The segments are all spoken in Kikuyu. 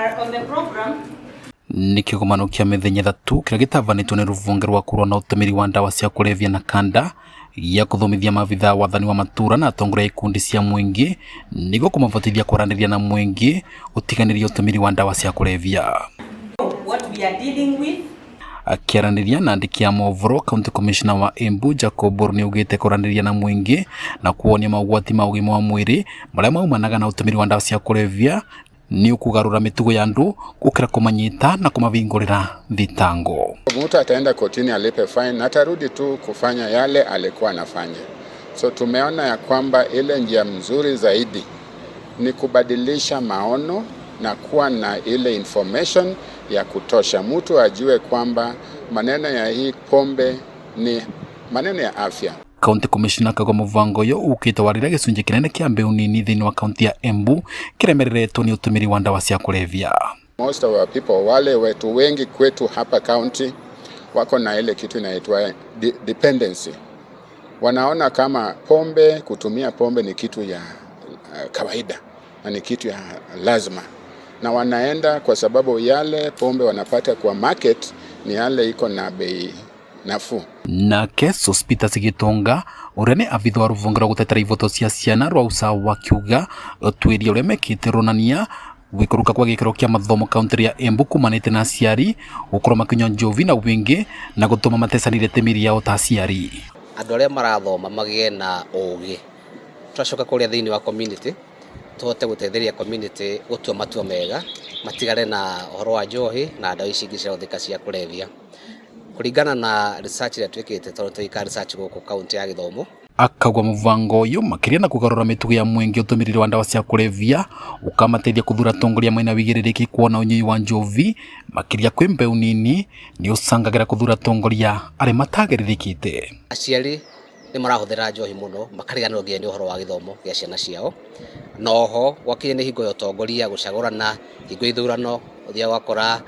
On the program. Nĩ kĩgomano kĩa mĩthenya 3 kĩrĩa gĩtabanĩtio nĩ rũhonge rwa kũrũa na ũtũmĩri wa ndawa cia kũrebia na kanda gĩa kũthomithia maabithaa wathani wa matũra na atongoria a ikundi cia mũingĩ nĩguo kũmabotithia kwaranĩria na mũingĩ ũtiganĩrie ũtũmĩri wa ndawa cia kũrebia. What we are dealing with. Akĩaranĩria na andĩki a mohoro, County Commissioner wa Embu Jacob Boru nĩaugĩte kwaranĩria na mũingĩ na kuonia maũgwati ma ũgima wa mwĩrĩ marĩa maumanaga na ũtũmĩri wa ndawa cia kũrebia nĩ ũkũgarũra mĩtugo ya andũ gũkĩra kũmanyita na kũmavingũrĩra thitango. Mtu ataenda kotini alipe fine na atarudi tu kufanya yale alikuwa anafanya. So tumeona ya kwamba ile njia mzuri zaidi ni kubadilisha maono na kuwa na ile information ya kutosha, mtu ajue kwamba maneno ya hii pombe ni maneno ya afya. County Commissioner akauga mũbango ũyũ ũkĩte wa rĩrĩa gĩcunjĩ kĩnene kĩa mbeũ nini thĩinĩ wa kaunti ya Embu kĩremereretwo nĩ ũtũmĩri wa ndawa cia kũrebia. Most of our people, wale wetu wengi kwetu hapa county wako na ile kitu inaitwa dependency. Wanaona kama pombe, kutumia pombe ni kitu ya kawaida na ni kitu ya lazima, na wanaenda kwa sababu yale pombe wanapata kwa market ni yale iko na bei nafuu. Nake Sospitas Gitonga ũrĩa nĩ abitha wa rũhonge rwa gũtetera ihoto cia ciana rwa usawa akiuga ũtuĩria ũrĩa mekĩte ũronania gwĩkũrũka kwa gĩkĩro kĩa mathomo kaunti ya Embu kumanĩte na aciari gũkorwo makĩnyua njovi na wĩingĩ na gũtũma matecanĩrie mĩĩrĩ yao ta aciari. Andũ arĩa marathoma magĩe na ũgĩ, tũracoka kũrĩa thĩinĩ wa community tũhote gũteithĩrĩria community gũtua matua mega, matigane na ũhoro wa njohi na ndawa ici ingĩ cirahũthĩka cia kũrebia. Kũringana na research ĩrĩa twĩkĩte, tondũ twĩkaga research gũkũ kaunti ya Gĩthomo. Akauga mũbango ũyũ makĩria na kũgarũra mĩtugo ya mũingĩ ũtũmĩrĩri wa ndawa cia kũrebia ũkamateithia kũthura atongoria mena wĩigĩrĩrĩki kuona ũnyui wa njovi makĩria kwĩ mbeũ nini nĩ ũcangagĩra kũthura atongoria arĩa matagĩrĩrĩkĩte. Aciari nĩ marahũthĩra njohi mũno, makariganĩrwo nginya nĩ ũhoro wa gĩthomo gĩa ciana ciao. Na oho gwakinya nĩ hingo ya ũtongoria gũcagũrana, hingo ya ithurano ũthiaga ũgakora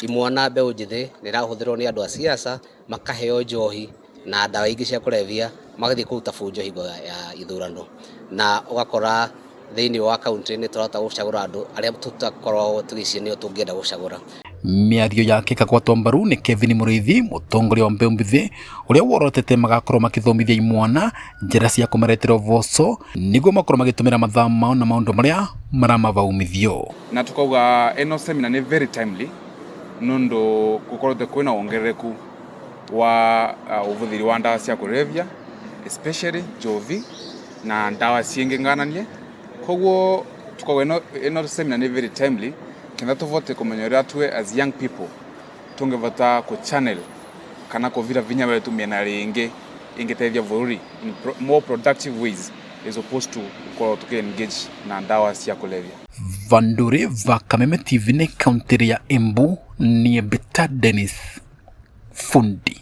imwana mbeũ njĩthĩ nĩ ĩrahũthĩrwo nĩ andũ a siasa, makaheo njohi na ndawa ingĩ cia kũrebia, magathiĩ kũruta bunjo hingo ya ithurano, na ũgakora thĩinĩ wa kaunti nĩ tũrahota gũcagũra andũ arĩa tũtakoragwo tũgĩciria nĩo tũngĩenda gũcagũra. Mĩario yake ĩkagwatwo mbaru nĩ Kevin Mũrĩithi, mũtongoria wa mbeũ mbĩthĩ ũrĩa worotete magakorwo makĩthomithia imwana njĩra cia kũmaretera ũboco nĩguo makorwo magĩtũmĩra mathaa mao na maũndũ marĩa maramaba umithio. Na tukauga ĩno seminar nĩ very timely nundu gukorete kwina wongerereku wa uvuthiri wa ndawa cia kulevya, especially njovi na ndawa ciingi ngananie. Koguo tukauga ino seminar ni very timely kenda tuvote kumenya uria twe as young people tungivota ku channel kana kuvira vinya wetu miena ringi ingitethia bururi in more productive ways as opposed to gukorwo tuki engage na ndawa cia kulevya. Vanduri va Kameme TV nĩ kaunti ya Embu, niĩ Bita Dennis Fundi.